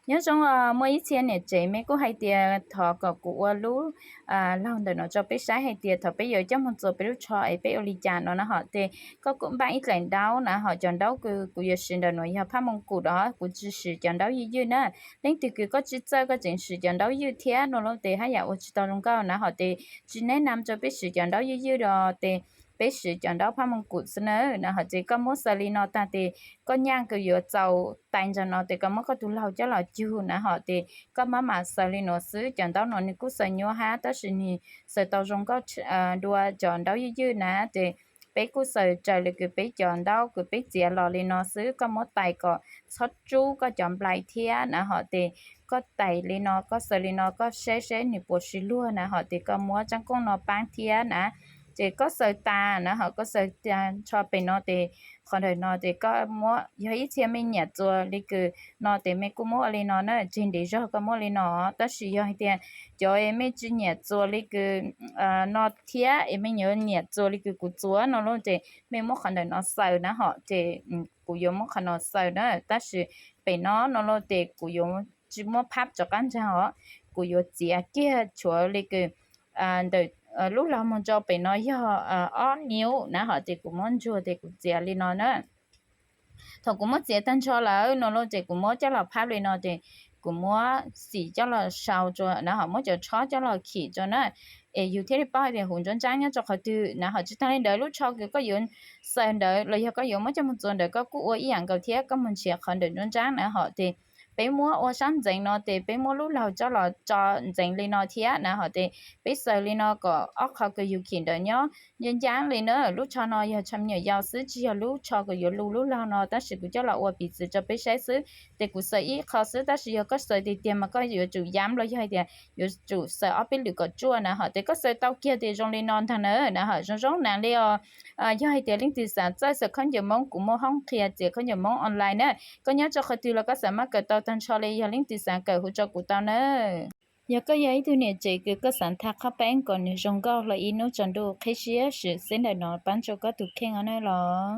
Nyob zoo, muaj ib txhia niam tsev mej kuj hais tias thov kom kuv ua lub laug ntawm no rau peb saib hais tias thaum peb yuav coj moog txuas peb lub tsho es peb ua li cas no na hom. Ces koj kuj npaj ib dlaim ntaub na hom, cov ntaub kws kuv yuav siv ntawm no yog phaj moos kum os, kuv tsi siv cov ntaub ywj ywj na. Leej twg kws koj tsi txawj koj tseem siv cov ntaub ywj thiab no los tes haj yam ua tsi tau zoo nkauj na hom. Ces tsi neb nam rau peb siv cov ntaub ywj ywj os, ces peb siv cov ntaub phaj moos kum xwb na. Na hom ces koj muab xaws li no tag tes koj nyaj kws yuav txaus tais ntawm no tes koj muab koj tug laug coj los cug na hom. Ces koj maj mam xaws li no xwb, cov ntaub no nws kuj xaws nyuaj hab tab sis nws xaws tau zoo nkauj dua cov ntaub ywj ywj na. Ces peb kuj xaws raws li kws peb cov ntaub kws peb txiav los li no xwb, koj muab tais kom txhob rub koj cov nplai thiab na hom. Ces koj tais li no, koj xaws li no, koj saib seb nws puas sib luag na hom. Ces koj muab tsaab koob no paab thiab na. Ces koj xaws tas na hom, koj xaws tas nrho pem no ces qhov ntawm no ces koj muab, yog ib txhia mej nyiam txuas li kws no ces mej kuj muab ua li no na, tseg ntev zog koj muab li no. Tab sis yog hais tias cov mej tsi nyiam txuas li kws no thiab es mej yuav nyiam txuas li kws kuv txuas no los ces mej muab qhov ntawm no xaws na hom. Ces kuv yuav muab qhov no xaws na, tab sis pem no no los ces kuv yuav tsi muab phab rov qab ntsaag os, kuv yuav txiav kiag tshuav li kws ntawm lub laug moog rau pem no yog ob niub na hom. Ces kuv muab ntsuag ces kuv txiav li no na. Thaum kuv muab txiav tag nrho lawm no los ces kuv muab coj los phab li no ces kuv muab xim coj los sau rua na hom, muab cov tshob coj los khim rua na, es yug thiaj li paub hais tias huv nruab ntsaab nyob rau qhov twg na hom. Tsi taag li ntawd, lub tsho kws koj yuav xaws ntawd los yog koj yuav muab coj moog txuas ntawd koj kuj ua ib yaam nkaus thiab, koj moog nrhiav qhov ntawm nruab ntsaab na hom. Ces peb muab ua sab ntxeev no ces peb muab lub laug coj los tso ntxeev li no thiab na hom. Ces peb xaws li no kom ob qho kws yug khim ntawd nyob ncaab ncaab li na. Lub tsho no yog tsho me nyuam yaus xwb, tsi yog lub tsho kws yuav lu lub laug no, tab sis kuv coj los ua piv txwv rau peb saib xwb. Ces kuv xaws ib qho xwb, tab sis yog koj xaws tiag tiag mas koj yuav tsum yam los yog hais tias yuav tsum xaws ob peb lwm kom ruaj na hom. Ces koj xaws tau kiag ces zoo li no ntag na na hom, zoo zoo naav li os. Yog hais tias leej twg xav txawj xaws khaub ncaws Moob, kuv muaj hoob qhia txiav khaub ncaws Moob online na. Koj nyob rau qhov twg los koj xav mab kawm tau tag nrho li, yog leej twg xav kawm hu rau kuv tau na. Yog koj yog ib tug niam tsev kws koj xav tha qhab peeb kom nws zoo nkauj hlo ib nub tsaus ntuj qhib siab swm xeb ntawm no paab rua koj tug kheej os na los.